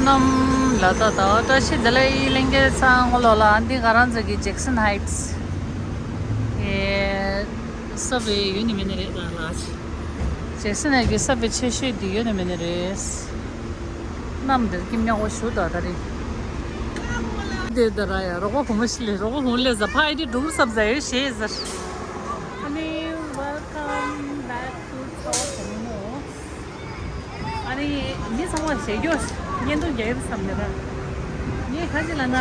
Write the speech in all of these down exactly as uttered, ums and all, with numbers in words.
རྣམས་ལ་ད་ལྟ་བཀྲ་ཤིས་བདེ་ལེགས། ལྷན་རྒྱས་ཚང་ངོ་ལོ་ལ། འདི་ང་རང་ཚོ་གི་ཇེག་སན་ཧའིཊ་སི། ཨེ། སབ་ཝེ་ཡོད་ནི་མེད་ནི་རེད་ད་ལགས། ཇེག་སན་ཧའིཊ་གི་སབ་ཝེ་ཆེ་ཤོས་འདི་ཡོད་ནི་མེད་ནི་རེད། གནམ་འདིར་ཀྱི་མྱག་པོ་ཞུ་ད་ད་རེད། དེ་ད་ར་ཡ་རོགས་པ་བུ་མོ་ཞིག་སླེབས། རོགས་པ་བུ་མོ་སླེབས་ཟ། ཕ་ཨི་ཌི་སྒྲུག་ཟབ་ཟ་ཡོད་ཞེས་ཟེར། ཨ་ནི། Welcome back to Sao Tangmo. ཨ་ནི་མི་ཚང་མ་ཞེ་སྐྱོ་བརྙན་ཐུང་རྒྱག་གི་རེད་བསམ་ནས་ར། ངས་ག་ཅི་ལབ་ན།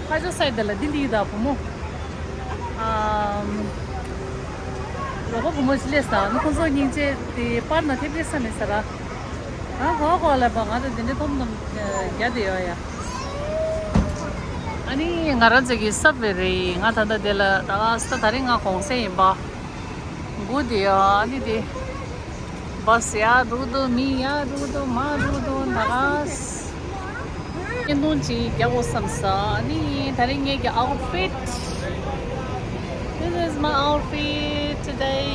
ཁ་ཕྱོགས་སའི་དེ་ལ་ལྡི་ལི་དང་བུ་མོ། ཨམ། རོགས་པ་བུ་མོ་ཞིག་སླེབས་ས་ནི་ཁོང་ཚོ་སྙིང་རྗེ་དེ་པར་ན་ཐེབས་ཐེབས་ས་མེད་ས་ར། ང་གོ་གོ་ལབ་པ་ང་ཚོ་དེ་འདྲའི་ཐོམ་ཐོམ་རྒྱག་བསྡད་ཡོད་ཡ། ཨ་ནི་ང་རང་ཚོ་གི་སབ་ཝེ་རེད། ང་ད་ལྟ་དེ་ལ་ད་ག་ས་ད་རིང་ང་གུང་སེང་ཡིན་པ། སྒུག་བསྡད་ཡོད། ཨ་ནི་དེ། བཱས་ཡར་འགྲོ་གི་འདུག་མི་ཡར་འགྲོ་གི་འདུག་མར་འགྲོ་གི་འདུག་ད་ག་ས། བརྙན་ཐུང་ཅིག་རྒྱག་དགོས་བསམ་ས། ཨ་ནི་ད་རིང་ངེད་ཀྱི་outfit. This is my outfit today.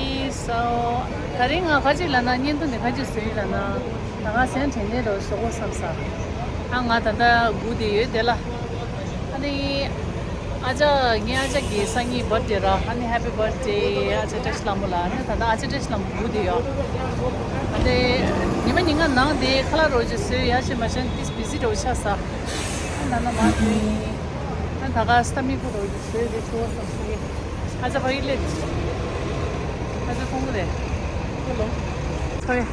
So ད་རིང་ང་ག་ཅི་ལབ་ན། བརྙན་ཐུང་འདི་ག་ཅི་བཟོས་ཡོད་ལབ་ན། ད་ང་སེམས་དྲན་ནས་རོ་བཟོ་དགོས་བསམ་ས། ཨ་ང་ད་ལྟ་སྒུག་བསྡད་ཡོད་དེ་ལ། ཨ་ནི། ཨ་ཅག་ངའི་ཨ་ཅག་གི་སང་ཉིན་བར་ཐི་ཌེ་ར། ཨ་ནི་happy birthday ཨ་ཅག་བཀྲ་ཤིས་ལྷ་མོ་ལ། ཨ་ནི་ད་ལྟ་ཨ་ཅག་བཀྲ་ཤིས་ལྷ་མོ་སྒུག་བསྡད་ཡོད། ཨ་ནི་ཉི་མ་ཉིན་གང་ནང་དེ་ཁ་ལག་རོ་ཅིག་བཟོས་ཡ་ཅིག་མ་བྱན་ཏིས་བི་ཟི་རོ་ཆགས་ས། ཨ་ན་ན་མ་དེ། ཨ་ད་ག་སྟ་མི་ཁུ་རོ་ཅིག་བཟོས་དེ་ཆུ་བ་སམ་སེ། ཨ་ཅག་ཕ་གི་སླེབས། ཨ་ཅག་ཁོང་གི་རེད། ཁོ་ལོ། ཁོ་རེད།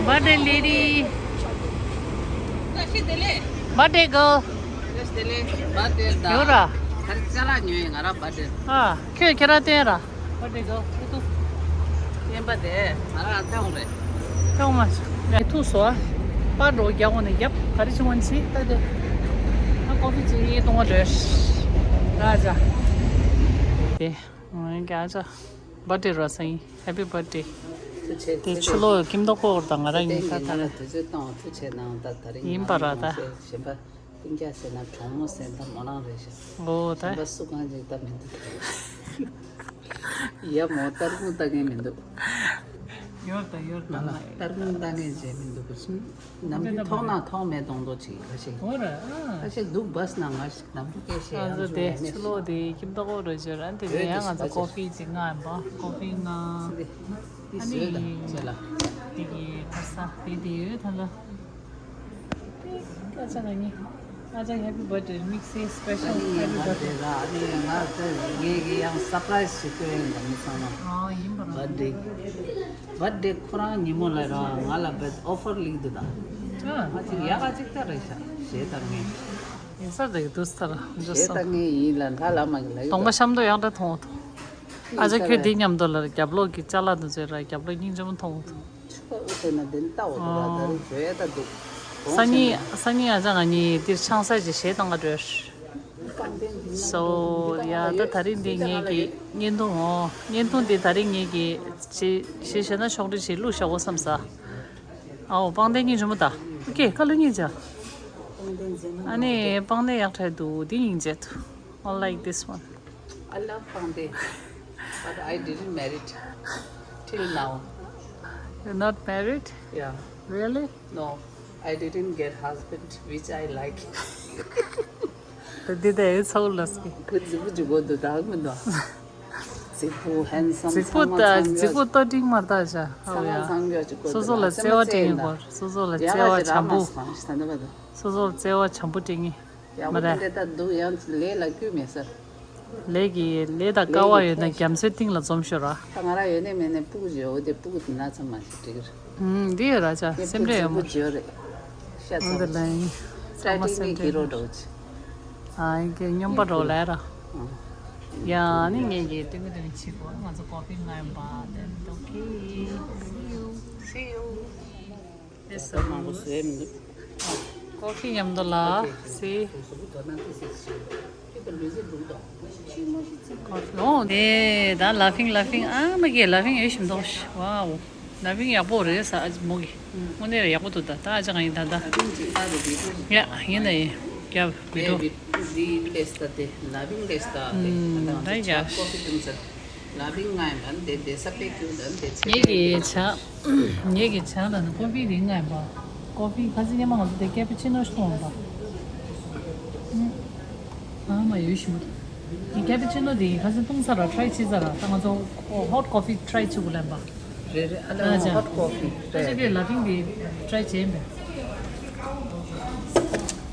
Birthday lady. Birthday girl. ཡོད་ར། ཨ། ཁྱོད་ཁྱེད་རང་བསྟན་ར། Birthday girl. ཁྱེད་ཐུག་བསྟན་པ་དེ་ང་རང་ཨ་ཐོང་རེད། ཐོང་མ་སོང་། ཐུག་སོང་། པར་འགྲོ་རྒྱག་འོང་ནས་རྒྱབ་ག་རེ་བྱུང་བ་ནི་ད་དེ། ཨ་ཀོ་ཕི་ཅིག་གཏོང་བ་འདོད། ར་ཅག་དེ། ང་རྒྱ་ཅག Birthday ར་སང་ཉིན། Happy birthday. ཐུགས་རྗེ་ཆེ། དེ་ཕྱི་ལོགས་ཀྱི་ཁྱིམ་བདག་ཁོག་དང་ང་རང་ཡིན། ད་ད་ལ་དུས་ཚོད་བཏང་བ་ཐུགས་རྗེ་གནང་། ད་ད་རིང་ཡིན་པ་ར། ད་གཞན་པ་སྤུན་ཀྱག་ཟེར་ན་གྲོགས་མོ་ཟེར་ན་མོ་རང་རེད་ཤག་འོ་ད། གཞན་པ་སུ་གང་ཅིག་ད་མི་འདུག་ཡ་མོ་སྟར་ཁུང་ལྟ་མཁན་མི་འདུག་ཡོད་ད་ཡོད་ད། མ་ལ་སྟར་ཁུང་ལྟ་མཁན་བྱས་མི་འདུག་ག་ནམ་རྒྱུན་མཐོང་ན་མཐོང་མེད་གཏོང་མདོག་བྱེད། ཁ་ཤས། འོ་ར། ཨ། ཁ་ཤས་འདུག་བྷས་ནང་ང་ཞིག་ནམ་རྒྱུན་སྐད་བཤད་ཡང་ང་ཚོ་དེ་ཕྱི་ལོགས་དེ་ཁྱིམ་བདག་ཁོག་རེད་ཅེས་ར། དེ་ནས་ཡང་ང་ཚོ་ཀོ་ཕི་ཅིག་མངགས་ཡིན་པ། ཀོ་ཕི་མངགས། ཨ་ནི། དེ་གི་ཁ་ས་དེ་དེ་ཡོད་ད་ལ། ཨ་ཅག་ང་གཉིས། ཨ་ཅག་happy birthday དམིགས་བསལ་special happy birthday ར། ཨ་ནི་ང་ད་ངེད་ཀྱི་ཡང་surprise ཞིག་སྟོན་ཡིན་པ་མི་ཚང་མ། ཨ་ཡིན་པ་ར། Birthday ཁོ་རང་ཉིན་མོ་ལ་ར་ང་ལ་བེད་ཨོ་ཕར་ལིག་འདུག་ད། ཨ་ཅིག་ཡག་ག་ཅིག་ད་རེད་ཤག་ཞེས་ད་ངས། ཡིན་ས་རེད་འདུག་ས་ར་འཇོ་ཞེས་ད་སོང་། ངས་ཡིན་ལ་ལྷ་ལ་མ་གི་ལ་ཡོད་གདོང་པ་ཤམ་དོ་ཡག་འདྲ་མཐོང་། ཨ་ཅག་ཁྱོད་འདི་མཉམ་དུ་ལ་རྒྱབ་ལོགས་ཀྱི་ཅ་ལག་དུ་ཚོད་ར་རྒྱབ་ལོགས་སྙིང་རྗེ་མོ་མཐོང་། ཆུ་པ་ཨུ་ཚོས་ན་དེ་ལྟ་འོ་དོ་ར་ད་རེ་བྱོས་ད་འདུག་སང་ཉིན་སང་ཉིན་ཨ་ཅག་ང་གཉིས་འདིར་ཆང་ས་ཅིག་གཞས་བཏང་ག་འགྲོ། སོ་ཡ་ད་ད་རིང་འདི་ངེད་ཀྱི་བརྙན་ཐུང་འོ། བརྙན་ཐུང་འདི་ད་རིང་ངེད་ཀྱི་ཅི་ཞེས་བཤད་ན་ཤོག་དྲིལ་ཞིག་བླུགས་བཞག་གོ་བསམ་ས། ཨའོ་པང་གདན་གཉིས་བྱུང་མོ་ད། ཨོ་ཀེ་ཁ་ལོ་གཉིས་བྱ། ཨ་ནི་པང་གདན་ཡག་ཕྲད་འདུག་འདི་ཡིན་བྱེད་དུ། I like this one. I love Pangde, but I didn't married till now. You're not married? Yeah. Really? No, I didn't get husband which I like. འདི་དེ་ཚོ་ལ་སྐྱེ། ཁོ་རྫིག་པོ་ཅིག་དགོས་འདུག་ད་མི་འདུག་རྫིག་པོ་ཧན་སམ་རྫིག་པོ་ད་རྫིག་པོ་ལྟ་འགྲིག་མ་ད་བྱ། ཧ་ཡ། སོ་སོ་ལ་བརྩེ་བ་སྤྲད་ངེས་སྐོར། སོ་སོ་ལ་བརྩེ་བ་བྱམས་པོ། སོ་སོ་ལ་བརྩེ་བ་བྱམས་པོ་སྤྲད་ངེས། ཡག་པོ་མ་རེད། དེ་འདྲ་ད་འདུག་ཡང་ལས་ལ་རྒྱུས་མེད་ས། ལས་ཀྱི་ལས་དང་དཀའ་བ་ཡོད་ན་རྒྱ་མཚོའི་གཏིང་ལ་འཛོམས་ཤོག་ར། ད་ང་རང་ཡོད་ནས་མེད་ནས་སྤུ་གུ་བརྗོད་འོ་དེ་སྤུ་གུ་དེ་ན་ཚ་མ་ཞིག་འགྲིག་རེད། ཨུམ་འདི་ཡོད་ར་ཅག་སེམས་ཁྲལ་ཡོད་མ་རེད། བརྗོད་རེད། ཤ་ཚ་མ་ཞིག་ད་ལན་ཚང་མ་ཏྲ་ཏི་ནི་སེམས་ཁྲལ་གི་རོ་ཡོད་འགྲོ་ཅིག་ཨ་ཡིན་གྱི་སྙོམས་པ་འགྲོ་ལས་ར། ཡ་ནི་ངེད་ཀྱི་སྟོན་གི་སྟོན་གི་བྱེད་དགོས། ང་ཚོ་ཀོ་ཕི་མངགས་ཡིན་པ་དེ་འདུག་གི། See you. See you. This is མང་པོ་བཟོས་མི་འདུག་ཀོ་ཕི་མཉམ་དུ་ལ་སི། ཨོ་དེ་ད་ལ་ཕིང་ལ་ཕིང་ཨ་མ་གི་ལ་ཕིང་ཡོད་ཤིམ་དོ་ཤི། ཝའོ། ལ་ཕིང་ཡག་པོ་རེད་ས་ཨ་ཅི་མོ་གི། དངོས་གནས་ཡག་པོ་འདུག་ད་ད་ཨ་ཅག་ཡིན་ད་ད། ཡ་ཡིན་ན་ཡིན་རྒྱབ་བི་ཌིའོ། ད་ཡ། ངེད་ཀྱི་ཇ། ངེད་ཀྱི་ཇ་ལ་ནི་ཀོ་ཕི་རིགས་ལྔ་ཡིན་པ། ངེད་ཀྱི་ཇ་ལ་ནི་ཀོ་ཕི་རིགས་ལྔ་ཡིན་པ། ཀོ་ཕི་ཁ་སང་ཉི་མ་ང་ཚོ་དེ་ཀེ་པུ་ཆི་ནོ་ཞིག་འཐུང་བ། ཨ་མ་ཡོད་ཤི་མོ། དེ་ཀེ་པུ་ཆི་ནོ་དེ་ཁ་སང་འཐུང་ཚར་ར་ཊ་རའི་བྱས་ཚར་ར། ད་ང་ཚོ་ཧོ་ཊི་ཀོ་ཕི་ཊ་རའི་བྱེད་དགོས་ལབ་པ། རེད་རེད། ཨ་ལ་ཨ་ཅག་ཧོ་ཊི་ཀོ་ཕི་ཨ་ཅག་རེད། གིས་ལ་ཕིང་དེ་ཊ་རའི་བྱས་མེད།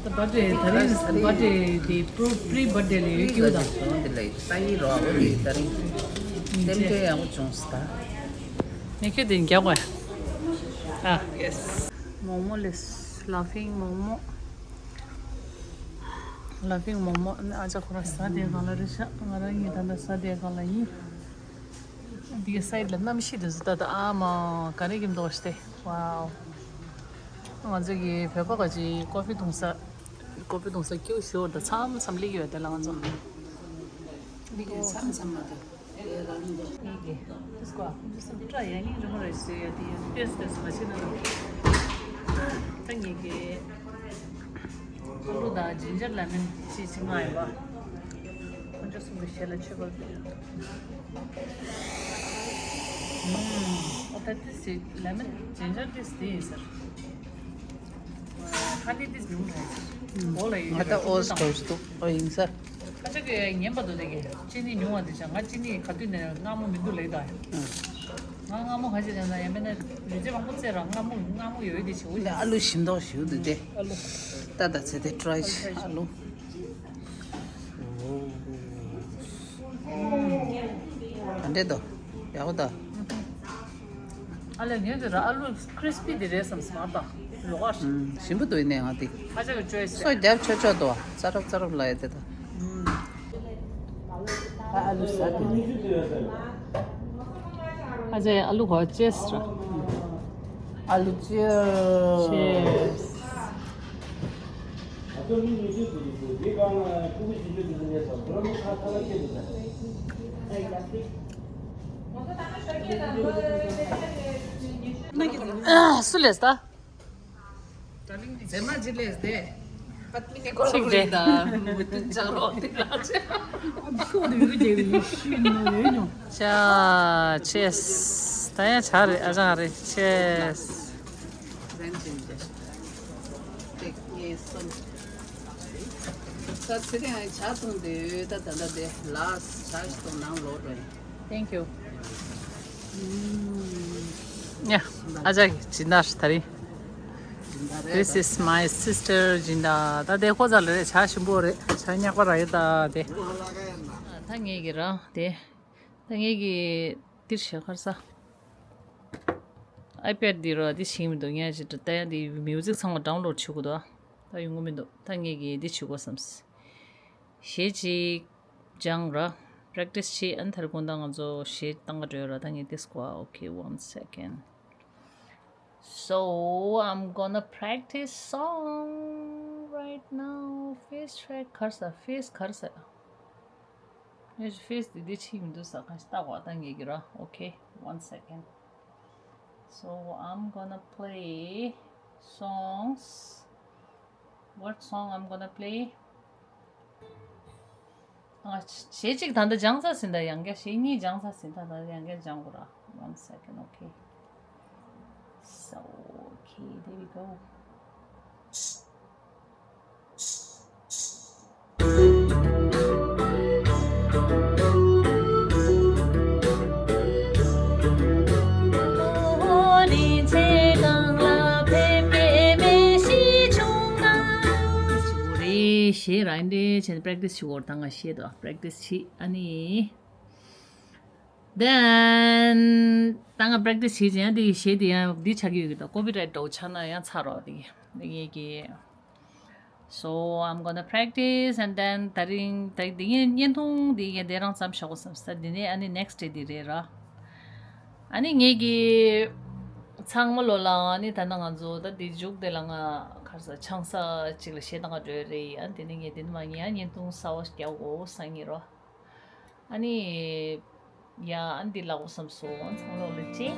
ད་བར་ཌེ་ད་རིང་བར་ཌེ་དེ་པྲོ་པྲི་བར་ཌེ་ལ་ཡོད་ཀྱི་ད། བྱུང་དེ་ལ་ས་ཡི་རོ་ཨོ་དེ་ད་རིང་སེམས་ཁྲལ་ཡག་པོ་བྱུང་སོང་ད། ངས་ཁྱོད་དེ་རྒྱག་དགོས། ཨ། ཡེ་སི། མོག་མོག་ལས། ལ་ཕིང་མོག་མོག་ལ་ཕིང་མོག་མོག་ཨ་ཅག་ཁོ་རང་ཟ་བསྡད་ག་ལ་རེད་ཤག་ང་རང་གཉིས་ད་ལྟ་ཟ་བསྡད་ག་ལ་ཡིན། འདི་གི་སའིཌ་ལ་གནམ་གཤིས་དེ་ཚོ་ད་ལྟ་ཨ་མ་ག་རེ་གི་མདོག་ཤི་སྟེ། ཝའོ། ང་ཚོ་གི་བོད་པ་ག་ཅིག་ཀོ་ཕི་འཐུང་ས། ཀོ་ཕི་འཐུང་ས་ཀེའུ་ཞོར་དང་མཚམས་མཚམས་སླེབས་ཡོད་དེ་ལ་ང་ཚོ། འདི་གི་མཚམས་མཚམས་མ་གཏོགས། ངེད་ཀྱིས་དེ་སྐོར་ཨ་ཁུ་ཚོ་སེམས་སྐྲག་ཡ་ཡིན་རི་མོ་རེ་བཟོས་ཡ་དེ་ཡང་ཏོག་ཙམ་ཏོག་ཙམ་མ་བྱེད་ན་རུང་། ད་ངེད་ཀྱིས་ཨ་ལུ་དང་ཇིན་ཇར་ལ་མན་ཅིག་ཅིག་མངགས་ཡོད་པ། ཁོང་ཚོ་གསུམ་གྱི་ཞལ་ལ་མཆོད་པ་ཕུལ། ཨ་ད་ཏིས་ལ་མན་ཇིན་ཇར་ཏིས་དེ་ཡིན་ཟེར། ཧ་ནི་ཏིས་ཉུང་རེད། འོ་ལ་ཡོད་ང་ད་ཨོ་སི་ཀོར་སི་འདུག་ཨོ་ཡིན་ས། ཁ་ཆེ་གི་ངན་པ་འདུག་དེ་གི་ཅི་ནི་ཉུང་བ་འདི་ཅང་ང་ཅི་ནི་ག་དུས་ནས་མངར་མོ་མི་འདུག་ལེགས་ད། ང་མངར་མོ་ག་ཅི་ཅང་ན་ཡང་མེད་ན་མི་ཚེ་མང་པོ་བཙལ་ར་མངར་མོ་མངར་མོ་ཡོད་དེ་བྱེད་འོ་ལ་ཨ་ལུ་ཞིམ་མདོག་ཞུ་འདུག་དེ། ཨ་ལུ། ད་ད་ཚེ་དེ་ཊ་རའི་ཨ་ལུ། ག་འདྲས་འདུག་ཡག་པོ་འདུག་ཨ་ལས་ངས་དེ་ར་ཨ་ལུ་ཁྲིས་པི་དེ་རེད་བསམ་སོང་ཨ་ད། ལོག་ཨ། ཞིམ་པོ་འདུག་ཡིན་ནའི་ང་དེ། ཁ་ཆེ་གི་ཅོའི་སི་སོ་རྒྱབ་ཆོག་ཆོག་འདུག་ཙ་རབ་ཙ་རབ་ལ་ཡོད་དེ་ད། ཨ་ཨ་ལུ་ཟ་དེ་ནི། ཨ་ཅེ་ཨ་ལུ་གོ་ཅེས་ར། ཨ་ལུ་ཅེས། ཅེས། སུ་ལས་ད། མཛེས་མ་ཅི་ལས་དེ། པད་མི་ནི་ཀོ་ལ་ཅིག་རེད། ད་མུ་ཏུ་ཅག་རོ་དེ་ལ་ཅེ། ཤོག་དེ་ཡོད་ཀྱི་ཡོད་ཤི་ནོ་ཡོད་ནོ། ཅ་ཅེས། ད་ཡང་ཆ་རེད་ཨ་ཅང་རེད་ཅེས། ཟན་ཅིན་ཅེ། ཏེག་ངེ་སོན། ད་ཚེ་རིང་ཨ་ཇ་འཐུང་དེ་ད་ད་ད་དེ་ལ་ཇ་ཞིག་འཐུང་ནང་ལོག་རེད། Thank you. ཡ། ཨ་ཅག་གི་སྦྱིན་བདག་ད་རིང་། This is my sister སྦྱིན་བདག་ད་དེ་ཁོ་ཚ་ལ་རེད་ཇ་ཞིམ་པོ་རེད་ཇ་ཉག་པ་ར་ཡོད་ད་དེ། ད་ངེད་ཀྱི་ར་དེ། ད་ངེད་ཀྱི་ཏིར་ཞེ་ཁར་ས། ཨའི་པེ་ཌི་འདི་ར་འདི་ཤིང་མི་འདུག་ངས་ཅི་ད་ཡང་འདི་མིའུ་ཟིག་ཚང་མ་ཌའོན་ལོཌ་བྱེད་དགོས་འདུག་ད་ཡོང་གི་མི་འདུག་ད་ངེད་ཀྱིས་འདི་བྱེད་དགོས་བསམས། གཞས་ཅིག་སྦྱང་ར། པེ་རེག་ཊི་སི་བྱེད་ཨ་ནི་ད་རེས་དགོང་དག་ང་ཚོ་གཞས་བཏང་ག་འགྲོ་ཡོད་ར་ད་ངས་ཏིས་ཀོ་ཨ། Okay, one second. So I'm gonna practice song right now. Face track གར་ས་ཕེས་གར་ས། ངས་ཕེས་འདི་འདི་ཕྱིན་མི་འདུག་ས་གང་ཞིག་ལྟ་གོ་ད་ངེད་ཀྱི་ར། Okay, one second. So I'm gonna play songs. What song I'm gonna play? ཨ་གཞས་གཅིག་ད་ལྟ་སྦྱངས་ཚར་ཟིན་ད་ཡང་བསྐྱར་གཞས་གཉིས་སྦྱངས་ཚར་ཟིན་ད་ད་ཡང་བསྐྱར་སྦྱང་དགོས་ར། One second, okay. So, okay, there we go. གཞས་ར་འདི་བྱས་ནས་པེ་རེག་ཊི་སི་བྱེད་དགོས་རེད་ད་ང་ཤེས་དོ། པེ་རེག་ཊི་སི་བྱེད་ཨ་ནི། Then ད་ང་པེ་རེག་ཊི་སི་བྱེད་ཅིང་ཡང་འདི་གི་གཞས་འདི་ཡང་འདི་ཆགས་ཀྱི་ཡོད་ཀྱི་ད་ཀོ་པི་རའེ་ཊི་འདྲ་བོ་ཆགས་ན་ཡང་ཚར་རོ་འདི་གི་འདི་ངེད་ཀྱི། So I'm gonna practice and then ད་རིང་ད་འདི་ངས་བརྙན་ཐུང་འདི་ངས་དེ་རང་ཙམ་བཞག་དགོས་བསམ་ས་འདི་ནས་ཨ་ནི་ནེག་སི་ཊི་ཌེ་འདི་རེད་ར། ཨ་ནི་ངེད་ཀྱི་ཚང་མ་ལོ་ལ་ཨ་ནི་ད་ནང་ང་ཚོ་ད་འདི་མཇུག་དེ་ལ་ང་ཁར་ས་ཆང་ས་གཅིག་ལ་གཞས་བཏང་ག་འགྲོ་ཡ་རེད་ཨ་ནི་དེ་ནས་ངས་དེ་ནས་མ་ངས་ཨ་བརྙན་ཐུང་གསར་བ་རྒྱག་དགོས་བསམ་གྱི་རོ། ཨ་ནི། ཡ་ཨ་འདི་ལག་པ་བསམ་སོང་ཚང་ལོག་ལ་ཅེ།